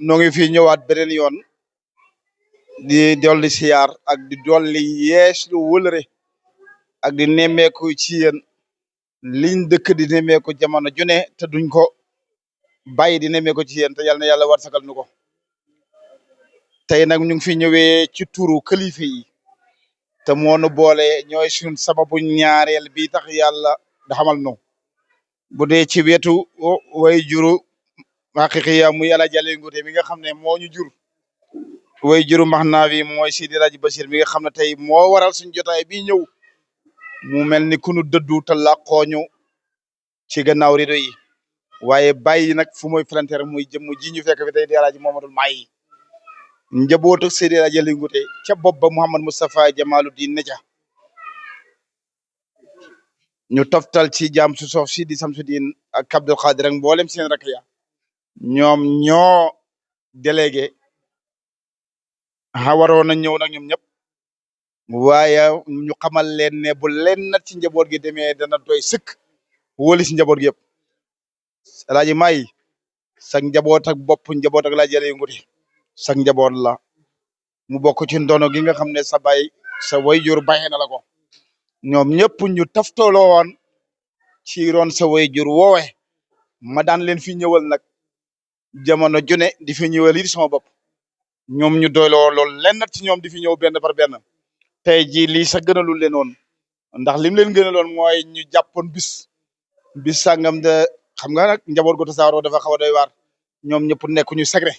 noo ngi fi ñëwaat beneen yoon di dolli siyaar ak di dolli yees lu wëlëre ak di nemmeeku ci yéen liñ dëkk di nemmeeku jamono ju ne te duñ ko bàyyi di nemmeeku ci yéen te yal na yàlla warsagal nu ko tey nag ñu ngi fi ñëwee ci turu kilifa yi te moonu boole ñooy suñ sababu ñaareel bi tax yàlla da xamal nu bu dee ci wetu way juru haqiqiya muy Alaaji Aliou Ngouté mi nga xam ne moo ñu jur way juru max naa wi mooy Sidi Raji Bachir mi nga xam ne tey moo waral suñ jotaay bi ñëw mu mel ni ku nu dëddu te làqooñu ci gannaaw rido yi waaye bàyyi nag fu muy frontière muy jëmm ji ñu fekk fi tey di Alaaji Momadul Maay njabootu Sidi Raji Aliou Ngouté ca bopp ba Mouhamad Moustapha Jamaluddin ne ca ñu toftal ci jaam su soof si di Samsudin ak Abdul Xaadir ak mboolem seen rakk ya ñoom ñoo délégué waroon na ñëw nag ñoom ñëpp waaye ñu xamal leen ne bu leen nat ci njaboot gi demee dana doy sëkk wóoli si njaboot gi yëpp Alaaji May sag njaboot ak bopp njaboot ak Alaaji Aliou Ngouté sag njaboot la mu bokk ci ndono gi nga xam ne sa bay sa wayjur bàyyee na la ko ñoom ñëpp ñu taftaloo woon ci ron sa wayjur woowe ma daan leen fi ñëwal nag jamono june di fi ñëwal yi sama bopp ñoom ñu doyloo lool lenn ci ñoom di fi ñëw benn par benn tey jii lii sax gënalul leen woon ndax lim leen gënaloon mooy ñu jàppoon bis sàngam de xam nga nag njaboot gu tasaaroo dafa xaw a doy waar ñoom ñëpp nekk ñu segre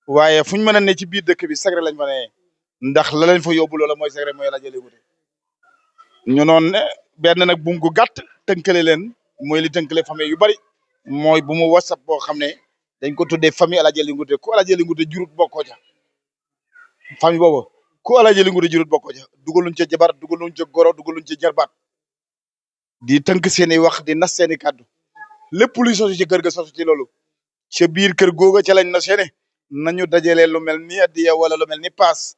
waaye fuñ mën a ne ci biir dëkk bi segre lañ fa ne ndax la leen fa yóbbu loola mooy segre mooy Alaaji Aliou Ngouté ñu noon ne benn nag buum gu gàtt tënkale leen mooy li tënkale famille yu bari mooy bu mu whatsapp boo xam ne dañ ko tuddee famille Alaaji Aliou Ngouté ku Alaaji Aliou Ngouté jurut bokkoo ca famille boobu ku Alaaji Aliou Ngouté jurut bokkoo ca dugaluñ ca jabar dugaluñ ca goro dugaluñ ca jarbaat di tënk seeni wax di nas seeni kàddu lépp luy sosu ci kër ga sosu ci loolu ca biir kër googa ca lañ na seene nañu dajalee lu mel ni addiya wala lu mel ni paas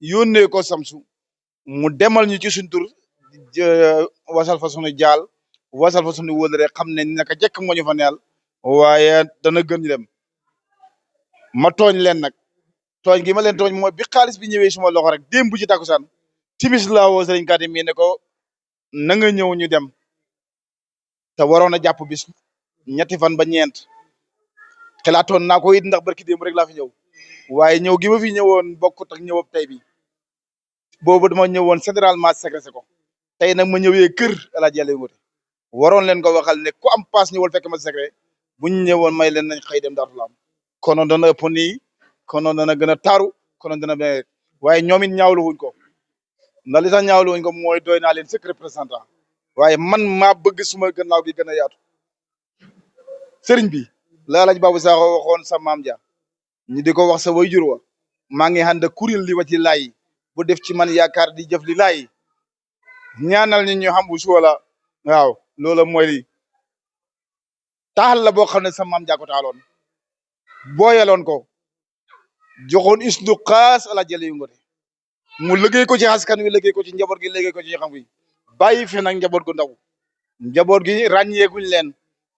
yónnee ko Samsu mu demal ñu ci suñ tur wasal fa sunu jaal wasal fa sunu wël rek xam ne naka jekk moo ñu fa neel waaye dana gën ñu dem ma tooñ leen nag tooñ gi ma leen tooñ mooy bi xaalis bi ñëwee suma loxo rek démb ci takkusaan timis laa woo sëriñ Kadim mi ne ko na nga ñëw ñu dem te waroon a jàpp bis ñetti fan ba ñeent xalaatoon naa ko it ndax barki démb rek laa fi ñëw waaye ñëw gi ma fi ñëwoon bokkut ak ñëwab tey bi boobu dama ñëwoon généralement ségressé ko tey nag ma ñëwee kër Alaaji Aliou Ngouté waroon leen ko waxal ne ku am paas ñëwal fekk ma secret buñ ñëwoon may leen nañ xëy dem Daaru Salaam konoon dana ëpp nii konoon dana gën a taaru konoon dana be waaye ñoom it ñaawlu wuñ ko ndax li tax ñaawlu wuñ ko mooy doy naa leen sëkk représentant waaye man maa bëgg suma gannaaw gi gën a yaatu sëriñ bi la Alaaji Babou Sakho waxoon sa maam ja ñu di ko wax sa wayjur wa maa ngi ànd kuréel li wa ci laay bu def ci man yaakaar di jëf li laay ñaanal ñi ñu xam bu suwala waaw loola mooy li taal la boo xam ne sa maam jaa ko taaloon booyaloon ko joxoon isnu xaas Alaaji Aliou Ngouté mu liggéey ko ci askan wi liggéey ko ci njaboot gi liggéey ko ci xam wi bàyyi fi nag njaboot gu ndaw njaboot gi ràññeekuñ leen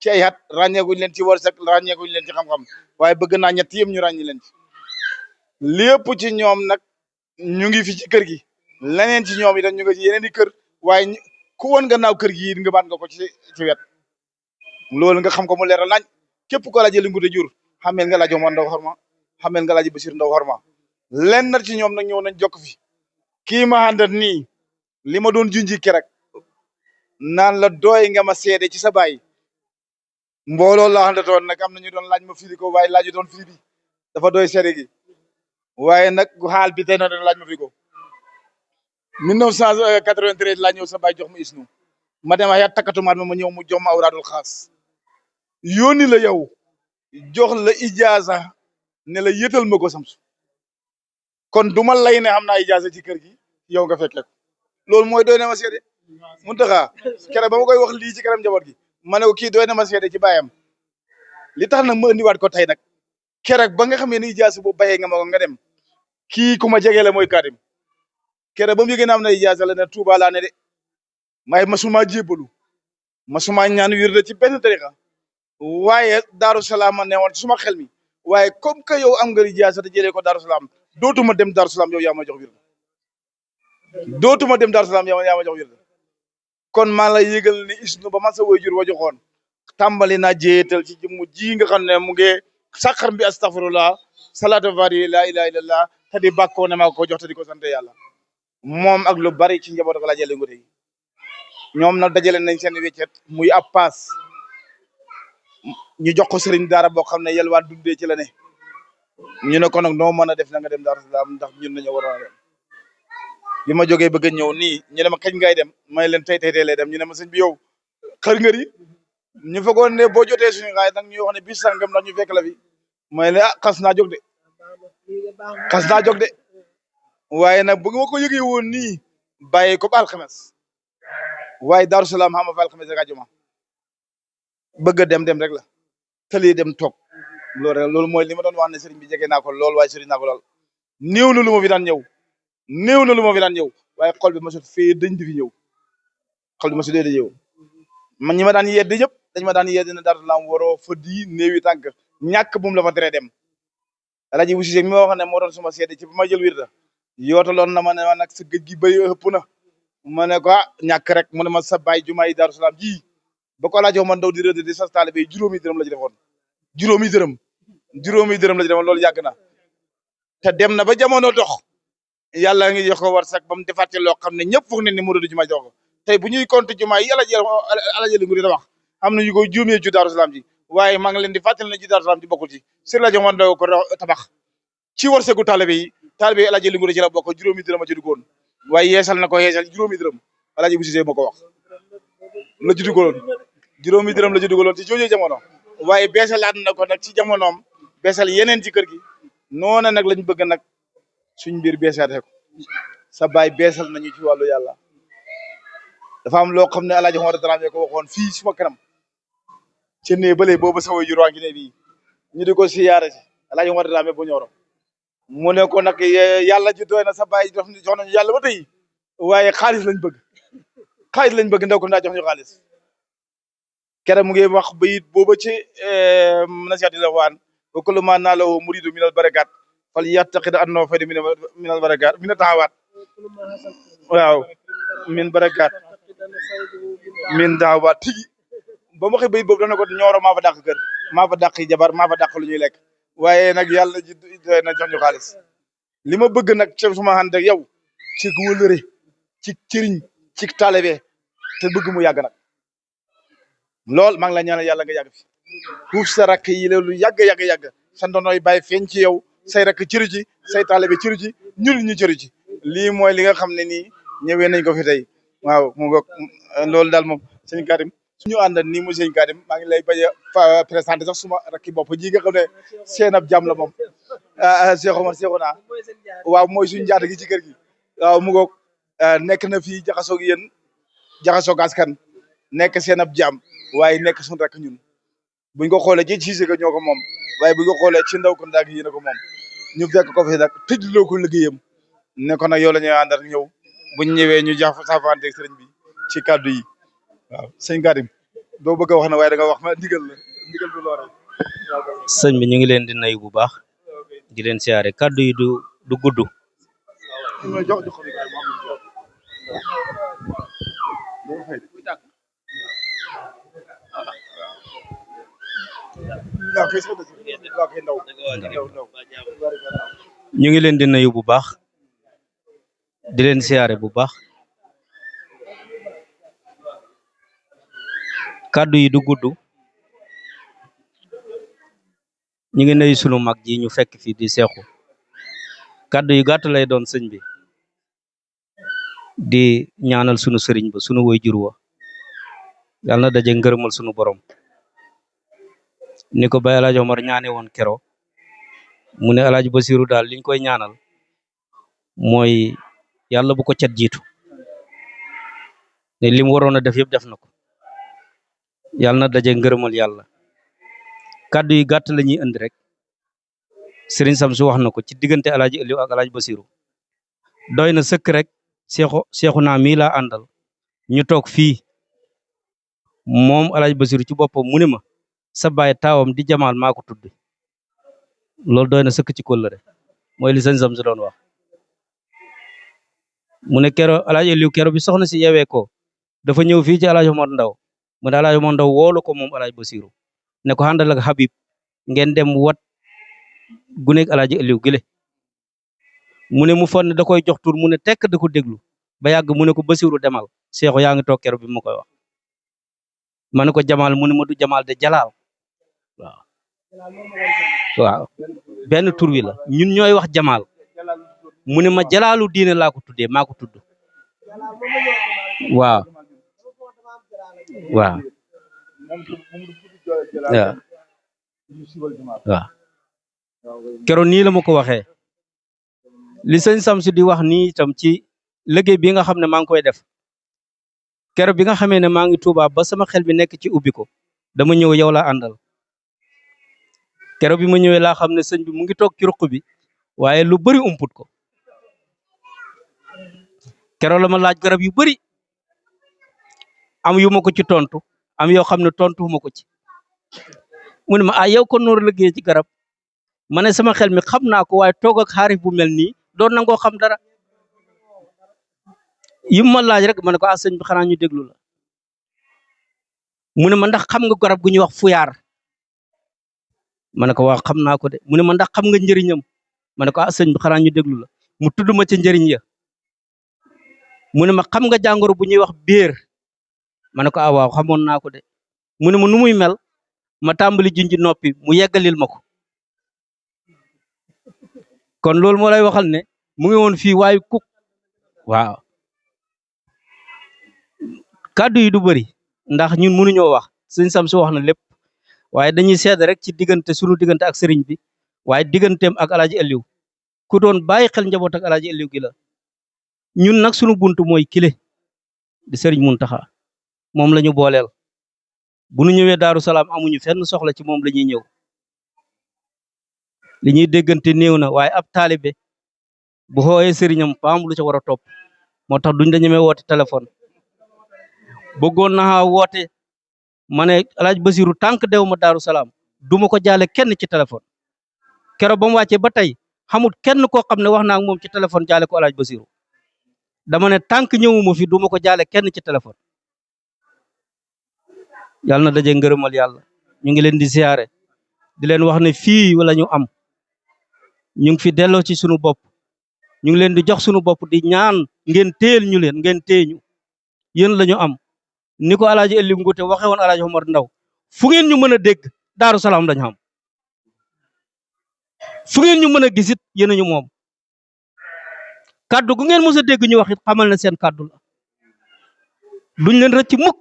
ci ay at ràññeekuñ leen ci wërsëg ràññeekuñ leen ci xam-xam waaye bëgg naa ñett yëpp ñu ràññi leen ci lépp ci ñoom nag ñu ngi fi ci kër gi leneen ci ñoom itam ñu ngi ci yeneen i kër waaye ku woon gannaaw kër gi it nga baat nga ko ci wet loolu nga xam ko mu leeral nañ képp ko Alaaji Aliou Ngouté jur xamel nga Alaaji Omar Ndaw xorma xamel nga Alaaji Bachir Ndaw xorma lenn ci ñoom nag ñëw nañ jokk fi kii ma àndat nii li ma doon junji kerek naan la doy nga ma seede ci sa baay mbooloo la àndatoon nag am na ñu doon laaj ma firi ko waaye laaju doon firi bi dafa doy seede gi waaye nag xaal bi tey na doon laaj ma firi ko 1993 laa ñëw sa baay jox ma isnu ma dem ay takkatumaat ma ñëw mu jox ma awraadul xaas yónni la yow jox la ijaaza ne la yëtal ma ko Samsu kon du ma lay ne xam naa ijaaza ci kër gi yow nga fekkee ko loolu mooy doy na ma seede Muntaxa kere ba ma koy wax lii ci kanam njaboot gi ma ne ko kii doy na ma seede ci baayam li tax nag ma indiwaat ko tey nag kerek ba nga xamee ne ijaaza boobu bayee nga ma ko nga dem kii ku ma jege la mooy Kadim kere ba mu yëgee na am na ijaaza la ne Tuuba laa ne de may masuma jébbalu masuma ñaan wir de ci benn tarixa waaye Daaru Salaam ma ne woon suma xel mi waaye comme que yow am nga lijaasa te jëlee ko Darou Salaam dootuma dem Darou Salaam yow yaa ma jox wirda dootuma dem Darou Salaam yow yaa ma jox wirda kon maa la yëgal ni isnu ba ma sa waajur wa joxoon tàmbali naa jéetal ci jëmm ji nga xam ne mu ngi sàqar bi astaghfirullah salaatu vari la ilaha illallah te di bàkkoo ne maa ko jox te di ko sant yàlla moom ak lu bari ci njaboot ko la jëlee ngute yi ñoom nag dajale nañ seen weccet muy ab paas ñu jox ko sëriñ daara boo xam ne yelwaan dundee ci la ne ñu ne ko nag noo mën a def na nga dem Darou Salaam ndax ñun nañu waroon a dem bi ma jógee bëgg a ñëw nii ñu ne ma kañ ngay dem may leen tey lay dem ñu ne ma sëñ bi yow xër nga yi ñu fekkoon ne boo jotee suñu xaay nag ñuy wax ne bis sàngam ndax ñu fekk la fi may leen xas naa jóg de waaye nag bu ma ko yëgee woon nii bàyyi ko ba alxames waaye Darou Salaam xam nga fa alxames rek àjjuma bëgg a dem rek la tëlee dem toog loolu mooy li ma doon wax ne sëriñ bi jege naa ko lool waaye sëriñ naa ko lool néew na lu ma fi daan ñëw waaye xol bi mosut fee dañ di fi ñëw xol bi mosut dee di ñëw man ñi ma daan yedd yëpp dañ ma daan yedd ne Darou Salaam waroo fa di néewi tànk ñàkk bu mu la fa teree dem Alaaji Wu Sise mi ma wax ne moo doon suma seede ci ba ma jël wirda yootaloon na ma ne ma nag sa géej gi bëri ëpp na ma ne ko ñàkk rek mu ne ma sa baay jumaay Darou Salaam ji ba ko Alaaji man daw di rëdd di sas taalibe juróomi dërëm la ci defoon juróomi dërëm la ci defoon loolu yàgg na te dem na ba jamono dox yàlla ngi jox ko war sax ba mu defaat loo xam ne ñëpp foog ne ni mu rëdd jumaay jox ko tey bu ñuy compter jumaay yi Alaaji li nguri da wax am na ñu koy juumee ju Darou Salaam ji waaye maa ngi leen di fàttali ne ji Darou Salaam ji bokkul ci sër la jox man daw ko tabax ci wërsëgu taalibe yi Alaaji li nguri ci la bokk juróomi dërëm a ci duggoon waaye yeesal na ko yeesal juróomi dërëm Alaaji bu Sise moo ko wax la ci dugaloon juróomi dërëm la ci dugaloon ci jooju jamono waaye beesalaat na ko nag ci jamonoom beesal yeneen ci kër gi noona nag lañ bëgg nag suñ mbir beesaatee ko sa baay beesal nañu ci wàllu yàlla dafa am loo xam ne Alaaji Omar Dramé ko waxoon fii suma kanam ci ne bële boobu sa waajur waa ngi ne bii ñu di ko siyaare si Alaaji Omar Dramé bu ñoro mu ne ko nag yàlla ji doy na sa baay jox nañu yàlla ba tey waaye xaalis lañ bëgg ndaw ko ndaa jox ñu xaalis kere mu ngi wax bayit booba ci nasiati la waan wa kullu ma naalahu muridu minal barakat fal yattaqid annahu fayda minal barakat mina taxawaat waaw min barakat min daawaat tigi ba mu waxee bayit boobu dana ko ñooro maa fa dàq kër maa fa dàq jabar maa fa dàq lu ñuy lekk waaye nag yàlla ji doy na jox ñu xaalis li ma bëgg nag ci suma ànd ak yow ci wëlëre ci cëriñ ci taalibe te bëgg mu yàgg nag lool maa ngi la ñaanal yàlla nga yàgg fi fuuf sa rakk yi la lu yàgg sa ndonoy bàyyi feeñ ci yow say rakk cëru ci say taalibe cëru ci ñun ñu cëru ci lii mooy li nga xam ne nii ñëwee nañ ko fi tey waaw mu bokk loolu daal moom sëñ Karim suñu àndal nii mu sëñ Karim maa ngi lay bañ a présenté sax suma rakki bopp ji nga xam ne seen ab jàmm la moom Cheikh Omar Cheikhouna waaw mooy suñu njaata gi ci kër gi waaw mu ngoog nekk na fii jaxasoog yéen jaxasoog askan nekk seen ab jàmm waaye nekk suñu rakk ñun buñ ko xoolee ci Cissé ga ñoo ko moom waaye buñ ko xoolee ci ndaw ko ndaag yi na ko moom ñu fekk ko fi nag tëjloo ko liggéeyam ne ko nag yow la ñuy àndal ñëw buñ ñëwee ñu jax saafanteeg sëriñ bi ci kàddu yi waaw sëñ Karim doo bëgg a wax na waaye da nga wax ma ndigal du loore sëñ bi ñu ngi leen di nuyu bu baax di leen siyaare kàddu yi du gudd ñu ngi leen di nuyu bu baax di leen siyaare bu baax kàddu yi du gudd ñu ngi nuyu sunu mag ji ñu fekk fii di seexu kàddu yu gàtt lay doon sëñ bi di ñaanal sunu sëriñ ba sunu waajur wa yàlla na daje ngërëmal sunu borom ni ko Baye El Hadj Omar ñaane woon kero mu ne El Hadj Basiru daal liñ koy ñaanal mooy yàlla bu ko cat jiitu ne li mu waroon a def yëpp def na ko yàlla na daje ngërëmal yàlla kàddu yi gàtt la ñuy indi rek Serigne Samsu wax na ko ci diggante El Hadj Aliou ak El Hadj Basiru doy na sëkk rek Seexuna mii laa àndal ñu toog fii moom El Hadj Basiru ci boppam mu ne ma sa baay taawam di jamaal maa ko tudde loolu doy na sëkk ci kóllëre mooy li sëñ Samsu doon wax. mu ne kero Alaaji Aliou kero bi soxna si yewee ko dafa ñëw fii ci Alaaji Omar Ndaw mu ne Alaaji Omar Ndaw woolu ko moom Alaaji Basiru ne ko àndal ak Habib ngeen dem wat guneeg Alaaji Aliou gile mu ne mu fon ne da koy jox tur mu ne tekk da ko déglu ba yàgg mu ne ko Basiru demal Seexu yaa ngi toog kero bi mu koy wax ma ne ko Jamaal mu ne ma du Jamaal de Jalaal waaw waaw benn tur wi la ñun ñooy wax Jamaal mu ne ma Jalaalu diine laa ko tuddee maa ko tudd waaw waaw waaw waaw keroog nii la ma ko waxee li sëñ Samsu di wax nii itam ci liggéey bi nga xam ne maa ngi koy def keroog bi nga xamee ne maa ngi Tuubaa ba sama xel bi nekk ci ubbi ko dama ñëw yow laa àndal keroog bi ma ñëwee laa xam ne sëñ bi mu ngi toog ci ruq bi waaye lu bari umput ko keroog la ma laaj garab yu bari am yu ma ko ci tontu am yoo xam ne tontu ma ko ci mu ne ma yow kon noonu liggéey ci garab ma ne sama xel mi xam naa ko waaye toog ak xaarif bu mel nii doon nangoo xam dara yi ma laaj rek ma ne ko sëñ bi xanaa ñu déglu la mu ne ma ndax xam nga garab gu ñuy wax fuyaar ma ne ko waaw xam naa ko de mu ne ma ndax xam nga njëriñam ma ne ko sëñ bi xanaa ñu déglu la mu tudd ma ca njëriñ ya mu ne ma xam nga jàngoro bu ñuy wax biir ma ne ko waaw xamoon naa ko de mu ne ma nu muy mel ma tàmbali junj noppi mu yeggalil ma ko kon loolu moo lay waxal ne mu ngi woon fii waaye kuk waaw kàddu yi du bëri ndax ñun mënuñoo wax sëñ Samsu wax na lépp waaye dañuy seede rek ci diggante sunu diggante ak sëriñ bi waaye digganteem ak Alaaji Aliou ku doon bàyyi xel njaboot ak Alaaji Aliou gi la ñun nag sunu buntu mooy kile di sëriñ Muntaxa moom la ñu booleel bu nu ñëwee Daaru Salaam amuñu fenn soxla ci moom la ñuy ñëw li ñuy déggante néew na waaye ab taalibe bu xooyee sëriñam paam lu ca war a topp moo tax duñ la ñemee woote téléphone bëggoon naa woote ma ne Alaaji Basiru tànk dew ma Daaru Salaam duma ko jaale kenn ci téléphone keroog ba mu wàccee ba tey xamul kenn koo xam ne wax naa ak moom ci téléphone jaale ko Alaaji Basiru dama ne tànk ñëwuma fi duma ko jaale kenn ci téléphone yàlla na daje ngërëmal yàlla ñu ngi leen di siyaare di leen wax ne fii wala ñu am ñu ngi fi delloo ci sunu bopp ñu ngi leen di jox sunu bopp di ñaan ngeen téel ñu leen ngeen téeñu yéen la ñu am ni ko Alaaji Aliou Ngouté waxe woon Alaaji Omar Ndaw fu ngeen ñu mën a dégg Daaru Salaam lañu xam fu ngeen ñu mën a gisit yéen ñu moom kaddu gu ngeen mës a dégg ñu wax it xamal na seen kaddu la duñ leen rëcc mukk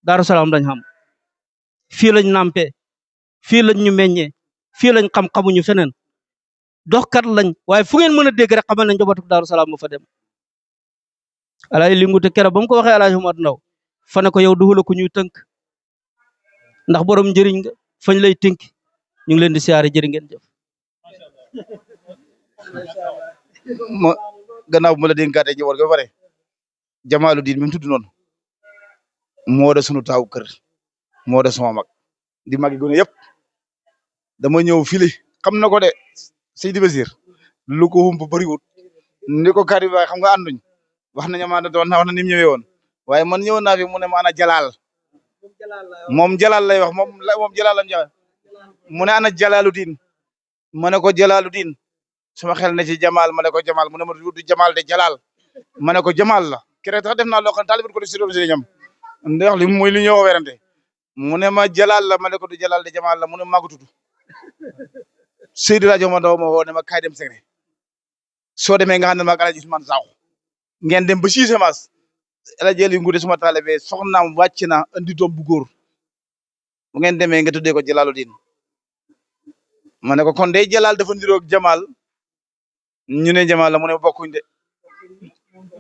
Daaru Salaam lañ xam fii lañ nampé fii lañ ñu meññee fii lañ xam-xamuñu feneen doxkat lañ waaye fu ngeen mën a dégg rek xamal na njabootu Daaru Salaam ma fa dem Alaaji Aliou Ngouté keroog ba mu ko waxee Alaaji Omar Ndaw fa ne ko yow duhula ku ñuy tënk ndax borom njëriñ nga fañ lay tënk ñu ngi leen di siyaare jërë ngeen jëf ma gannaaw bu ma la dénkaatee njaboot ga ba pare Jamaalu Diin bi mu tudd noonu moo de sunu taaw kër moo de sama mag di magi gone yëpp dama ñëw fili xam na ko de Seydi Basir lu ko hump bëriwut ni ko kari waay xam nga ànduñ wax nañu ma doon wax na ni mu ñëwee woon waaye man ñëwoon naa fi mu ne ma ana Jalaal moom Jalaal lay wax moom Jalaal lam ja mu ne ana Jalaalu Diin ma ne ko Jalaalu Diin sama xel ne ci Jamaal ma ne ko Jamaal mu ne ma du Jamaal de Jalaal ma ne ko Jamaal la kere tax def naa loo xam taalibin ko di sidoom si ñam ndax li muy li ñëw werante mu ne ma Jalaal la ma ne ko du Jalaal de Jamaal la mu ne maa ko tudd Seydi rajo ma ndaw ma woo ne ma kaay dem secret soo demee nga xam ne ma Alaaji Usmaan Saaxu ngeen dem ba Casamance Alaaji Aliou Ngouté suma taalibe soxnaam wàcc na andi doom bu góor bu ngeen demee nga tuddee ko Jalaalu Diin ma ne ko kon day Jalaal dafa niroog Jamaal ñu ne Jamaal la mu ne bokkuñ de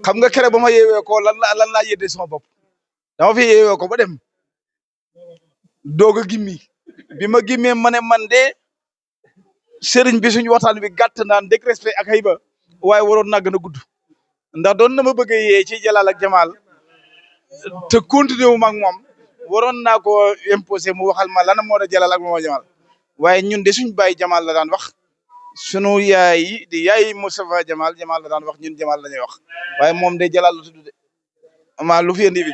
xam nga kere ba ma yeewee ko lan laa yéddee sama bopp dama fi yeewee ko ba dem doog a gimmi bi ma gimmee ma ne man de sëriñ bi suñu waxtaan bi gàtt naan dëgg respect ak xëyba waaye waroon naa gën a gudd ndax doon na ma bëgg a yee ci Jalaal ak Jamaal te continué wu ma ak moom waroon naa ko imposé mu waxal ma lan moo da Jalaal ak moo Jamaal waaye ñun de suñ baay Jamal la daan wax sunu yaay yi di yaay Moustapha Jamal la daan wax ñun Jamal la ñuy wax waaye moom de Jalal la tudd de ama lu fi indi bi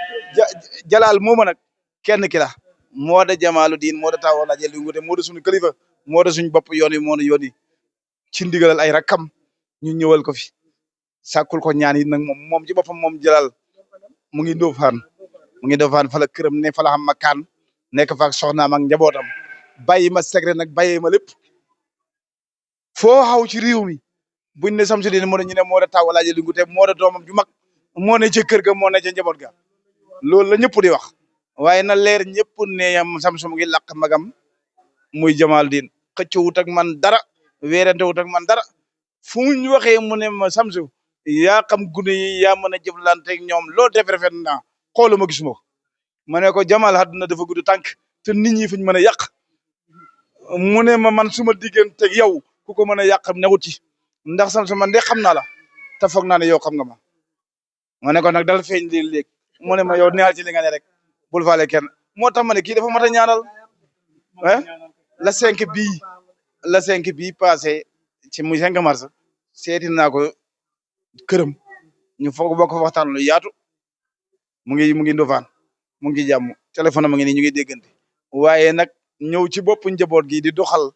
Jalal mooma nag kenn ki la moo da Jamalu diin moo da taw wala jël li ngute moo da suñu kilifa moo da suñ bopp yoon yi moo na yoon yi ci ndigalal ay rakkam ñu ñëwal ko fi sàkkul ko ñaan yi nag moom ci boppam moom Jalal mu ngi Ndofane fa la këram ne fa la xam makaan nekk fa ak soxnaam ak njabootam bàyyi ma secret nag bàyyi ma lépp foo xaw ci réew mi buñ ne Samsudeen moo ne ñu ne moo da taw wala jël li ngute moo da doomam ju mag moo ne ca kër ga moo ne ca njaboot ga loolu la ñëpp di wax waaye na leer ñëpp ne yam Samsu mu ngi laq magam muy Jamaaludiin xëccoo wut ak man dara weerante wut ak man dara fu ñu waxee mu ne ma Samsu yaa xam gune yi yaa mën a jëflante ak ñoom loo def rafet naa xooluma gisuma ko ma ne ko Jamal àdduna dafa gudd tànk te nit ñi fuñ mën a yàq mu ne ma man suma diggante ak yow ku ko mën a yàq newut ci ndax Samsu man de xam naa la te foog naa ne yow xam nga ma ne ko nag dal feeñ léeg-léeg mu ne ma yow neexal ci li nga ne rek bul faale kenn moo tax ma ne kii dafa mat a ñaanal ah la 5 bii passé ci muy 5 mars seeti naa ko këram ñu foog bokk fa waxtaan lu yaatu mu ngi Ndofane mu ngi jàmm téléphone am a ngi nii ñu ngi déggante waaye nag ñëw ci bopp njaboot gi di doxal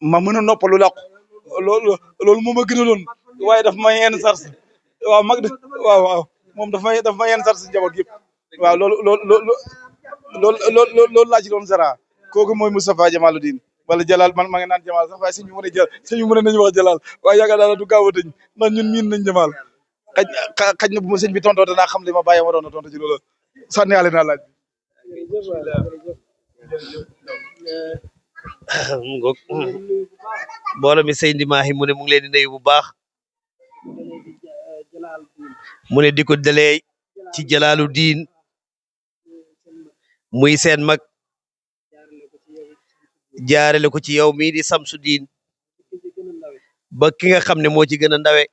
ma mën a noppalu làqu loolu moo ma gënaloon waaye daf ma yenn sars waaw waaw moom daf ma yenn sars njaboot gi waaw loolu laa ci doon zara kooku mooy Moustapha Jamaluddin wala Jalal man maa ngi naan Jamal sax waaye sëñ bi mu ne sëñ bi mu ne nañu wax Jalal waaye yaakaar naa du gaaw a tëj ndax ñun miin nañ Jamal xaj na bu ma sëñ bi tontoo danaa xam li ma bàyyi ma doon a tontu ci loolu sànniwaale naa laaj mu ngoog mbooloo mi Seydi Mahi mu ne mu ngi leen di nuyu bu baax mu ne di ko dalee ci Jalaaluddin muy seen mag jaarale ko ci yow mii di Samsudin ba ki nga xam ne moo ci gën a ndawe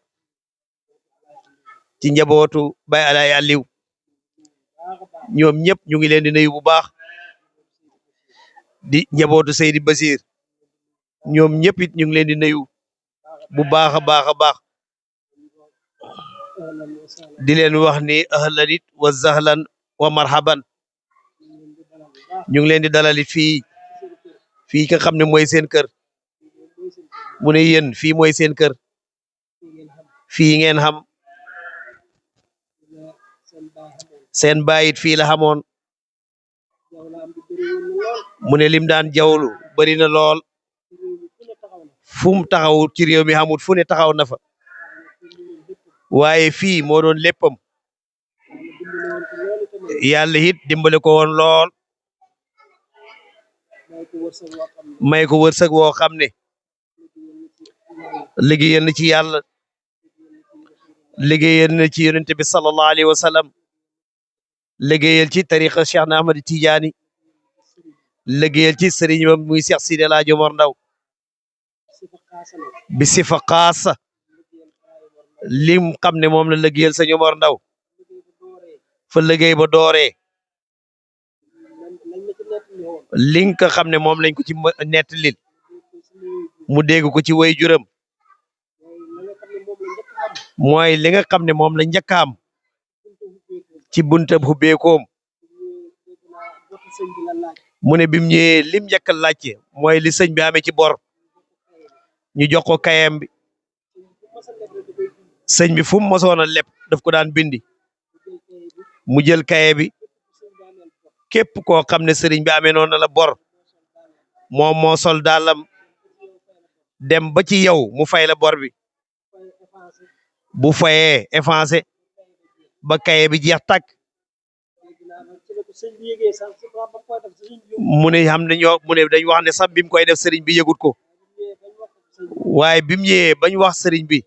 ci njabootu Baye Alaay Aliou ñoom ñëpp ñu ngi leen di nuyu bu baax di njabootu Seydi Basir ñoom ñëpp it ñu ngi leen di nuyu bu baax a baax a baax di leen wax ni ahlan it wa zahlan wa marhaban ñu ngi leen di dalali fii nga xam ne mooy seen kër mu ne yéen fii mooy seen kër fii ngeen xam seen baayit fii la xamoon mu ne lim daan jawlu bari na lool fu mu taxaw ci réew mi xamut fu ne taxaw na fa waaye fii moo doon léppam yàlla it dimbale ko woon lool may ko wërsëg woo xam ne liggéeyal na ci yàlla liggéeyal na ci yonente bi sallallahu alayhi wa sallam liggéeyal ci tariqa Cheikh na Ahmad Tidiane liggéeyal ci sëriñ ba muy Cheikh Sidi El Hadji Omar Ndaw bi sifa xaasa lim xam ne moom la liggéeyal sëñ Omar Ndaw fa liggéey ba dooree li nga xam ne moom lañ ko ci nettalil mu dégg ko ci way juram mooy li nga xam ne moom la njëkk a am ci buntab xubbeekoom mu ne bim ñëwee lim njëkk a laajte mooy li sëñ bi amee ci bor ñu jox ko kayam bi sëñ bi fu mu mosoon a lépp daf ko daan bindi mu jël kaye bi képp koo xam ne sëriñ bi amee noonu la bor moom moo sol daalam dem ba ci yow mu fay la bor bi bu fayee effacé ba kaye bi jeex tàkk mu ne xam ne mu ne dañ wax ne sax bi mu koy def sëriñ bi yëgut ko waaye bi mu ñëwee bañ wax sëriñ bi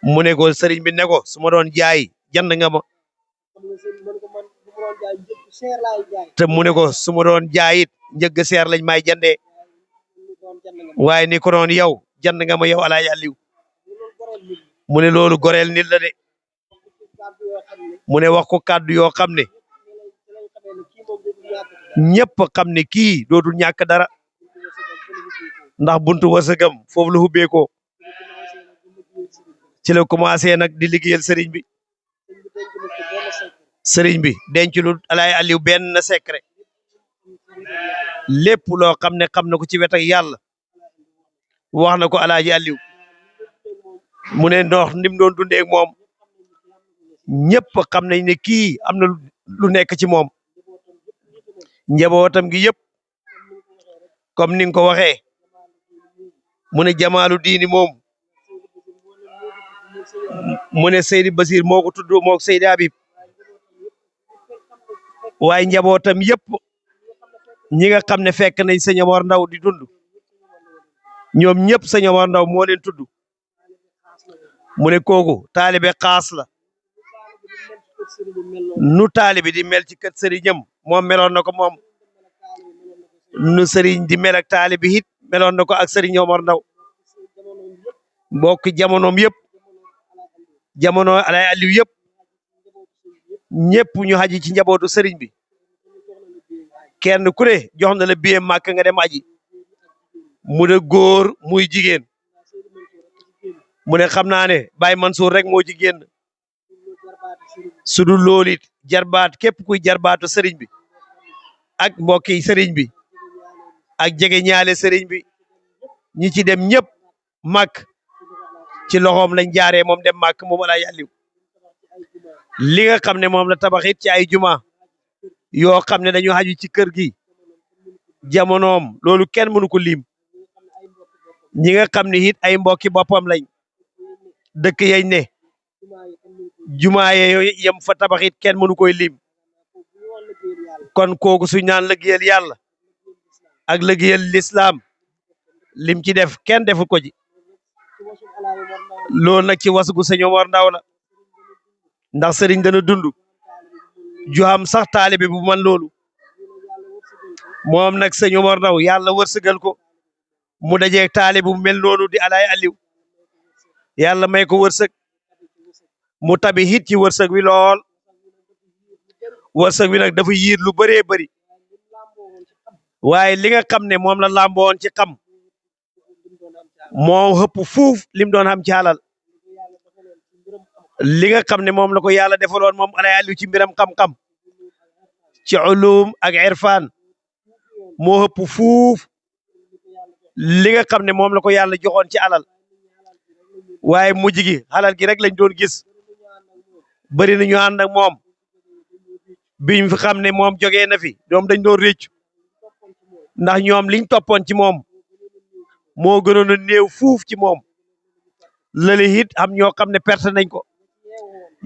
mu ne ko sëriñ bi ne ko su ma doon jaay jënd nga ma te mu ne ko su ma doon jaayit njëgg seer lañ may jëndee waaye ni ko noon yow jënd nga ma yow Alaaji Aliou mu ne loolu goreel nit la de mu ne wax ko kàddu yoo xam ne ñëpp xam ne kii dootul ñàkk dara ndax buntu wërsëgam foofu la hubbeekoo ci la commencé nag di liggéeyal sëriñ bi sëriñ bi denc lu Alaaji Aliou benn secret lépp loo xam ne xam na ko ci wet ak yàlla wax na ko Alaaji Aliou mu ne ndox ni mu doon dundee ak moom ñëpp xam nañ ne kii am na lu nekk ci moom njabootam gi yëpp comme ni nga ko waxee mu ne jamaalu diini moom mu ne Seydi Basir moo ko tudd moo Seydi Habib waaye njabootam yëpp ñi nga xam ne fekk nañ sëñ Omar Ndaw di dund ñoom ñëpp sëñ Omar Ndaw moo leen tudd mu ne kooku taalibe xaas la nu taalibe di mel ci kër sëriñam moom meloon na ko moom nu sëriñ di mel ak taalibe it meloon na ko ak sëriñ Omar Ndaw mbokk jamonoom yëpp jamono Alaaji Aliou yëpp ñëpp ñu xaji ci njabootu sëriñ bi kenn ku ne jox na la billet màkk nga dem aji mu ne góor muy jigéen mu ne xam naa ne Baye Mansour rek moo ci génn su dul loolu it jarbaat képp kuy jarbaatu sëriñ bi ak mbokki sëriñ bi ak jege ñaale sëriñ bi ñi ci dem ñëpp màkk ci loxoom lañ jaaree moom dem màkk moom Alaaji Aliou li nga xam ne moom la tabaxit ci ay juma yoo xam ne dañu xaju ci kër gi jamonoom loolu kenn mënu ko lim ñi nga xam ne it ay mbokki boppam lañ dëkk yañ ne juma yooyu yem fa tabaxit kenn mënu koy lim kon kooku suñ naan liggéeyal yàlla ak liggéeyal lislaam lim ci def kenn defu ko ji loolu nag ci wasugu sëñ Omar Ndaw la ndax sëriñ dana dund ju am sax taalibe bu man loolu moom nag sëñ Omar Ndaw yàlla wërsëgal ko mu dajeeg taalibe bu mel noonu di Alaaji Aliou yàlla may ko wërsëg mu tabi hit ci wërsëg wi lool wërsëg wi nag dafa yiir lu bëree bëri waaye li nga xam ne moom la làmboon ci xam moo xëpp fuuf lim doon xam ci alal li nga xam ne moom la ko yàlla defaloon moom Alaaji Aliou ci mbiram xam-xam ci ulum ak irfan moo xëpp fuuf li nga xam ne moom la ko yàlla joxoon ci alal waaye mujj gi alal gi rek lañ doon gis bëri na ñu ànd ak moom biñ fi xam ne moom jógee na fi ñoom dañ doon réccu ndax ñoom liñ toppoon ci moom moo gënoon a néew fuuf ci moom lële it am ñoo xam ne perte nañ ko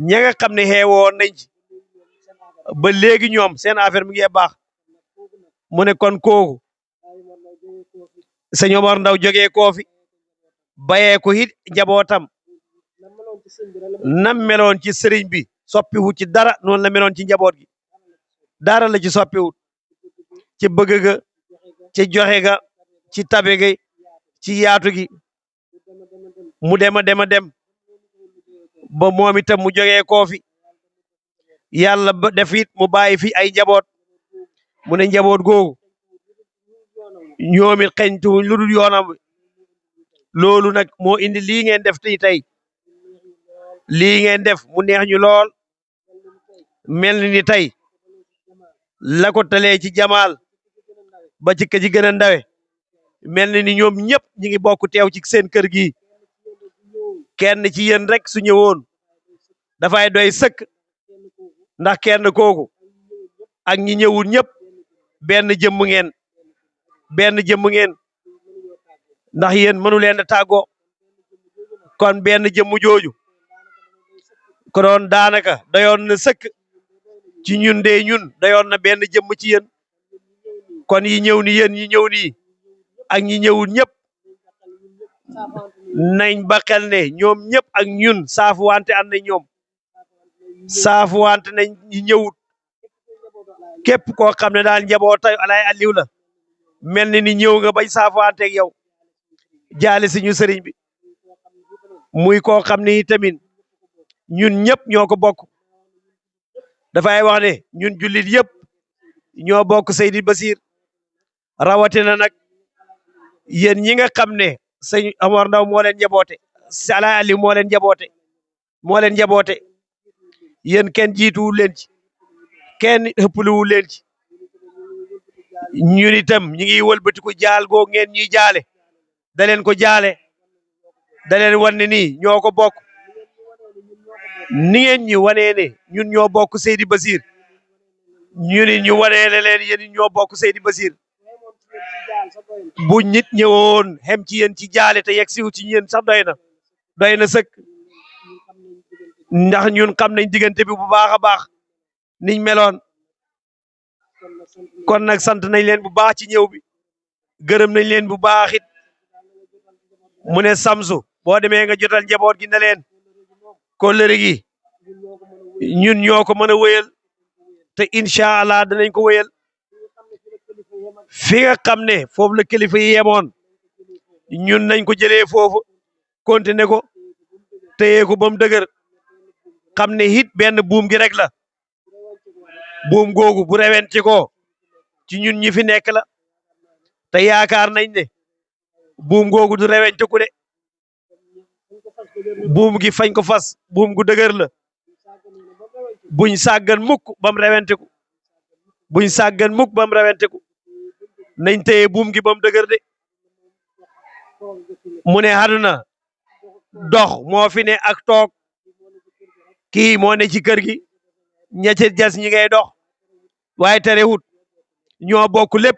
ña nga xam ne xeewoon nañ ci ba léegi ñoom seen affaire mi ngi baax mu ne kon kooku sëñ Omar Ndaw jógee koo fi bayee ko it njabootam nam meloon ci sëriñ bi soppiwut ci dara noonu la meloon ci njaboot gi dara la ci soppiwut ci bëgg ga ci joxe ga ci tabe ga ci yaatu gi mu dem a dem a dem ba moom itam mu jógee koo fi yàlla ba def it mu bàyyi fi ay njaboot mu ne njaboot googu ñoom it xeñtuwuñ lu dul yoonam loolu nag moo indi lii ngeen def tey lii ngeen def mu neex ñu lool mel ni tey la ko talee ci jamaal ba ci ka ci gën a ndawe mel ni ñoom ñëpp ñi ngi bokk teew ci seen kër gi kenn ci yéen rek su ñëwoon dafay doy sëkk ndax kenn kooku ak ñi ñëwul ñëpp benn jëmm ngeen ndax yéen mënu leen a tàggoo kon benn jëmm jooju ko doon daanaka dayoon na sëkk ci ñun de ñun dayoon na benn jëmm ci yéen kon yi ñëw ni yéen ñi ñëw nii ak ñi ñëwul ñëpp nañ ba xel ne ñoom ñëpp ak ñun saafu wante ànd nañ ñoom saafu wante nañ ñi ñëwut képp koo xam ne daal njaboota Alaaji Aliou la mel ni ñëw nga bañ saafu wante ak yow jaale si ñu sëriñ bi muy koo xam ne tamit ñun ñëpp ñoo ko bokk dafay wax ne ñun jullit yëpp ñoo bokk Seydi Basir rawatina nag yéen ñi nga xam ne sëñ Omar Ndaw moo leen njaboote Alaaji Aliou moo leen njaboote yéen kenn jiituwu leen ci kenn ëppluwu leen ci ñun itam ñu ngi wëlbatiku jaal goo ngeen ñuy jaale da leen ko jaale da leen wan ne nii ñoo ko bokk ni ngeen ñu wanee ne ñun ñoo bokk Seydi Basir ñu ni ñu wanee ne leen yéen ñoo bokk Seydi Basir bu nit ñëwoon xem ci yéen ci jaale te yegg siw ci yéen sax doy na sëkk ndax ñun xam nañ diggante bi bu baax a baax niñ meloon kon nag sant nañ leen bu baax ci ñëw bi gërëm nañ leen bu baax it mu ne Samsu boo demee nga jotal njaboot gi ne leen kóllëre gi ñun ñoo ko mën a wéyal te incha allah danañ ko wéyal fi nga xam ne foofu la kilifa yi yemoon ñun nañ ko jëlee foofu continuer ko téye ko ba mu dëgër xam ne it benn buum gi rek la buum googu bu rewenti ko ci ñun ñi fi nekk la te yaakaar nañ ne buum googu du rewentiku de buum gi fañ ko fas buum gu dëgër la buñ sàggan mukk bam rewentiku buñ sàggan mukk bam rewentiku nañ téye buum gi bam dëgër de mu ne àdduna dox moo fi ne ak toog kii moo ne ci kër gi ña ca jas ñi ngay dox waaye terewut ñoo bokk lépp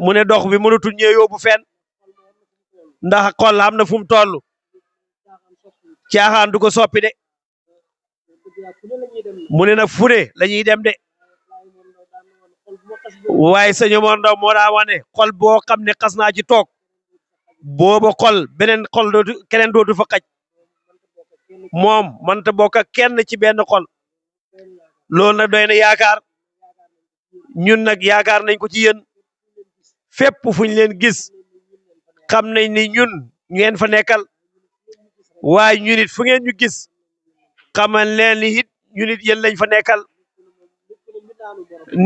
mu ne dox bi mënatul ñee yóbbu fenn ndax xol am na fu mu toll caaxaan du ko soppi de mu ne nag fu ne la ñuy dem de waaye sëñ Omar Ndaw moo daa wane xol boo xam ne xas naa ci toog booba xol beneen xol keneen dootu fa xaj moom mënta bokk ak kenn ci benn xol loolu nag doy na yaakaar ñun nag yaakaar nañ ko ci yéen fépp fuñ leen gis xam nañ ni ñun ngeen fa nekkal waaye ñun it fu ngeen ñu gis xamal leen ni it ñun it yéen lañ fa nekkal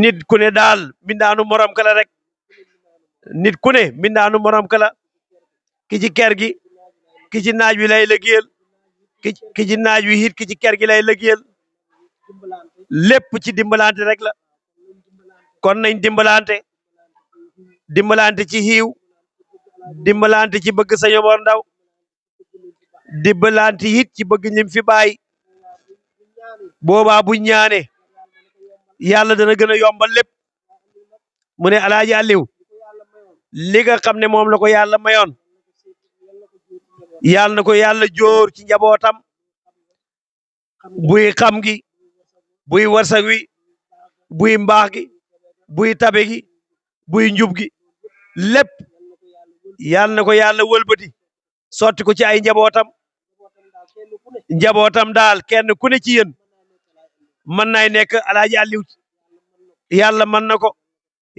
nit ku ne daal mbindaanu morom kala rek nit ku ne mbindaanu morom kala ki ci kër gi ki ci naaj wi lay liggéeyal ki ci naaj wi it ki ci kër gi lay liggéeyal lépp ci dimbalante rek la kon nañ dimbalante ci xiiw dimbalante ci bëgg sëñ Omar Ndaw dimbalante it ci bëgg ñim fi bàyyi boobaa bu ñaane yàlla dana gën a yombal lépp mu ne Alaaji Aliou li nga xam ne moom la ko yàlla mayoon yàlla na ko yàlla jóor ci njabootam buy xam gi buy warsak wi buy mbaax gi buy tabe gi buy njub gi lépp yàlla na ko yàlla wëlbati sotti ko ci ay njabootam daal kenn ku ne ci yéen mën naay nekk Alaaji Aliou yàlla mën na ko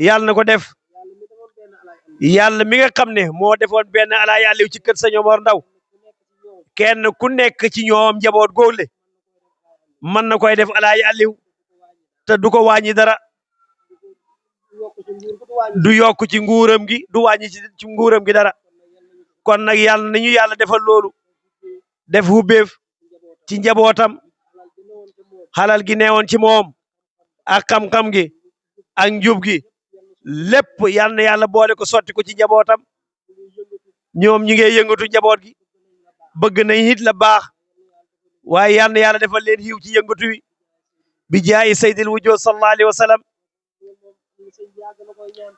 yàlla na ko def yàlla mi nga xam ne moo defoon benn Alaaji Aliou ci kër sëñ Omar Ndaw kenn ku nekk ci ñoom njaboot góorle mën na koy def Alaaji Aliou te du ko wàññi dara du yokk ci nguuram gi du wàññi ci nguuram gi dara kon nag yàlla nañu yàlla defal loolu def hubbeef ci njabootam xalal gi newoon ci moom ak xam-xam gi ak njub gi lépp yal na yàlla boole ko sotti ko ci njabootam ñoom ñu ngi yëngatu njaboot gi bëgg nañ it la baax waaye yal na yàlla defal leen xiw ci yëngatu wi bi jaayi sayyidil wujuud sallallahu alayhi wa sallam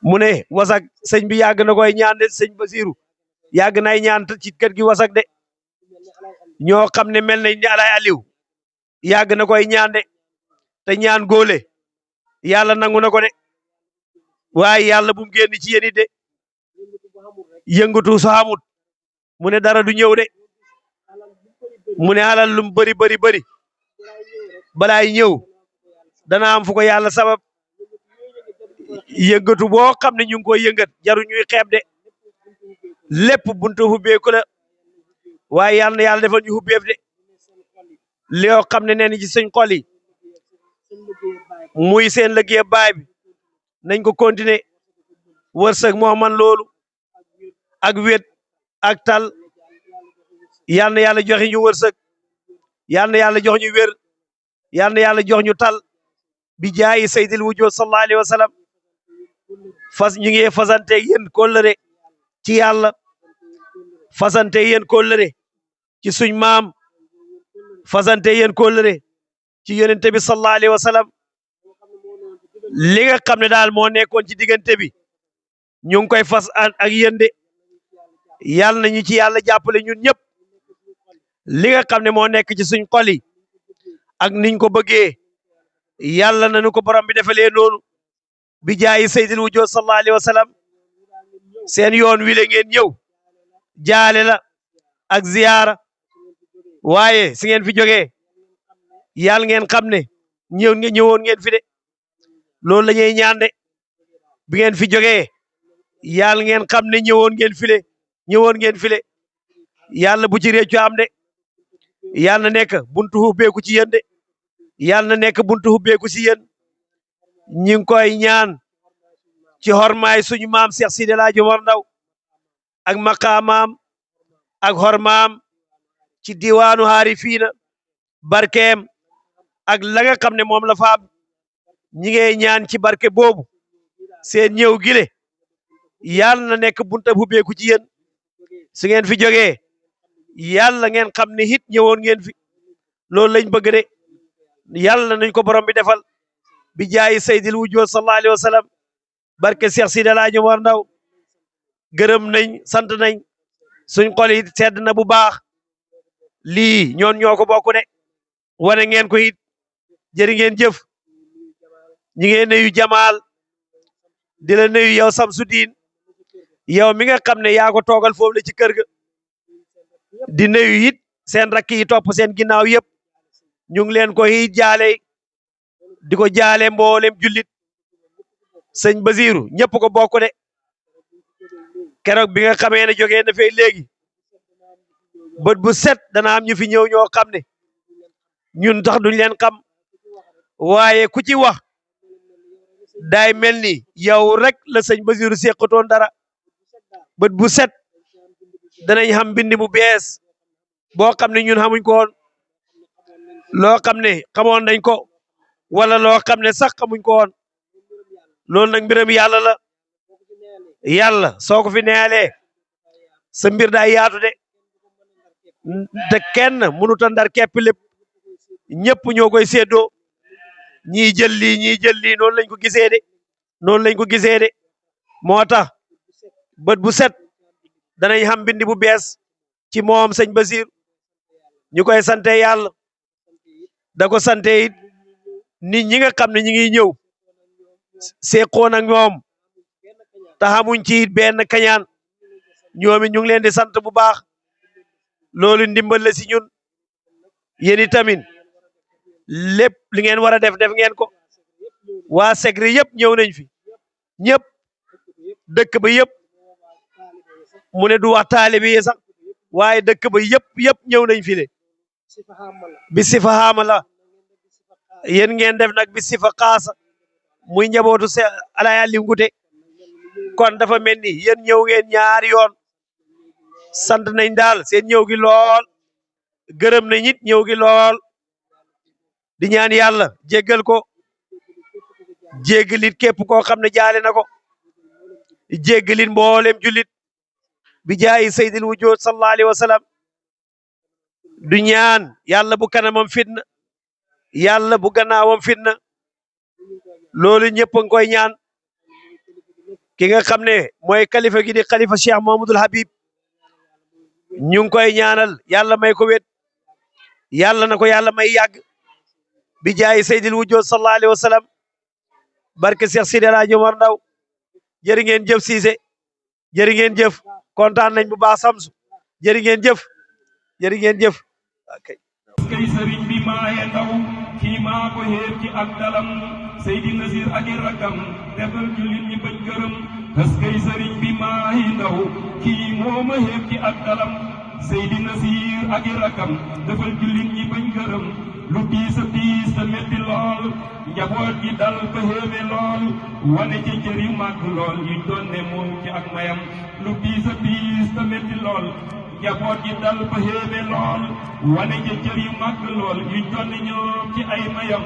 mu ne wasak sëñ bi yàgg na koy ñaan de sëñ Basiru yàgg nay ñaan ci kër gi wasak de ñoo xam ne mel nañ ni Alaaji Aliou yàgg na koy ñaan de te ñaan góole yàlla nangu na ko de waaye yàlla bu mu génn ci yéen it de yëngatu sa xamut mu ne dara du ñëw de mu ne alal lum bëri bëri bëri balaay ñëw dana am fu ko yàlla sabab yëngatu boo xam ne ñu ngi koy yëngat jaru ñuy xeeb de lépp buntu hubbeeku la waaye yàlla na yàlla defal ñu hubbeef de loo xam ne nee na ci suñ xol yi muy seen liggéey baay bi nañ ko continuer wërsëg moo man loolu ak wét ak tal yal na yàlla joxe ñu wërsëg yal na yàlla jox ñu wér yal na yàlla jox ñu tal bi jaayi sayyidil wujuud sallallahu alayhi wa sallam fas ñu ngi fasante yéen kóllëre ci yàlla fasante yéen kóllëre ci suñ maam fasante yéen kóllëre ci yonente bi sallallahu alayhi wa sallam li nga xam ne daal moo nekkoon ci diggante bi ñu ngi koy fas ak yéen de yàlla na ñu ci yàlla jàppale ñun ñëpp li nga xam ne moo nekk ci suñ xol yi ak niñ ko bëggee yàlla nañu ko borom bi defalee noonu bi jaayi sayyidil wujuud sallallahu alayhi wa sallam seen yoon wi la ngeen ñëw jaale la ak ziyaara waaye si ngeen fi jógee yàlla ngeen xam ne ñëwoon ngeen fi de loolu la ñuy ñaan de bi ngeen fi jógee yàlla ngeen xam ne ñëwoon ngeen file yàlla bu ci réccu am de yàlla na nekk buntu hubbeeku ci yéen de yàlla na nekk buntu hubbeeku ci yéen ñi ngi koy ñaan ci hormaay suñu maam Cheikh Sidi El Hadji Omar Ndaw ak maqaamaam ak hormaam ci diwaanu haarifiina barkeem ak la nga xam ne moom la fa am ñi ngay ñaan ci barke boobu seen ñëw gile yàlla na nekk bunta hubbeeku ci yéen su ngeen fi jógee yàlla ngeen xam ne it ñëwoon ngeen fi loolu lañ bëgg de yàlla nañ ko borom bi defal bi jaayi sayyidil wujuud sallallahu alayhi wa sallam barke Cheikh Sidi El Hadji Omar Ndaw gërëm nañ sant nañ suñ xol yi sedd na bu baax lii ñoon ñoo ko bokk de wane ngeen ko it jërë ngeen jëf ñi ngeen nuyu Jamaal di la nuyu yow Samsudin yow mi nga xam ne yaa ko toogal foofu la ci kër ga di nuyu it seen rakk yi topp seen ginnaaw yëpp ñu ngi leen koy jaale di ko jaale mboolem jullit sëñ Basiru ñëpp ko bokk de keroog bi nga xamee ne jógee na fay léegi bët bu set dana am ñu fi ñëw ñoo xam ne ñun tax duñ leen xam waaye ku ci wax daay mel ni yow rek la sëñ Basiru seqatoon dara bët bu set danañ xam bind bu bees boo xam ne ñun xamuñ ko woon loo xam ne xamoon nañ ko wala loo xam ne sax xamuñ ko woon loolu nag mbiram yàlla la yàlla soo ko fi neeyalee sa mbir daay yaatu de te kenn mënut a ndar képp lépp ñëpp ñoo koy séddoo ñii jël lii noonu lañ ko gisee de moo tax bët bu set danañ xam bind bu bees ci moom sëñ Basir ñu koy sante yàlla da ko sante it nit ñi nga xam ne ñi ngi ñëw seqoon ak ñoom te xamuñ ci it benn kañaan ñoom it ñu ngi leen di sant bu baax loolu ndimbal la si ñun yéen tamit lépp li ngeen war a def ngeen ko waa Segri yëpp ñëw nañ fi ñëpp dëkk ba yëpp mu ne du wax taalibe yi sax waaye dëkk ba yëpp ñëw nañ fi le bi sifa xaama la yéen ngeen def nag bi sifa xaasa muy njabootu se alaya li ngute kon dafa mel ni yéen ñëw ngeen ñaari yoon sant nañ daal seen ñëw gi lool gërëm nañ it ñëw gi lool di ñaan yàlla jéggal ko jéggalit képp koo xam ne jaale na ko jéggalit mboolem jullit bi jaayi sayyidil wujuud sallallahu alayhi wa sallam du ñaan yàlla bu kanamam fitna yàlla bu gannaawam fitna loolu ñëpp a ngi koy ñaan ki nga xam ne mooy kalifa gi di xalifa Cheikh Mahamadul Habib ñu ngi koy ñaanal yàlla may ko wét yàlla na ko yàlla may yàgg bi jaayi sayyidil wujuud sallallahu alayhi wa sallam barke Cheikh Sidi El Hadji Omar Ndaw jërë ngeen jëf Cissé jërë ngeen jëf kontaan nañ bu baax Samsu jërë ngeen jëf jërë ngeen jëf kay sëriñ bi maaye ndaw kii maa ko xeeb ci ak dalam Seydi Nasir ak i rakam defal jullit ñi bañ gërëm kay sëriñ bi maaye ndaw kii moo ma xeeb ci ak dalam Seydi Nasir ak i rakam defal jullit ñi bañ gërëm lu tiis a tiis te metti lool njaboot gi dal ba xéeme lool wane ca cër yu màgg lool yuñ doon ne moom ci ak mayam lu tiis a tiis te metti lool njaboot gi dal ba xéeme lool wane ca cër yu màgg lool yuñ doon ne ñoom ci ay mayam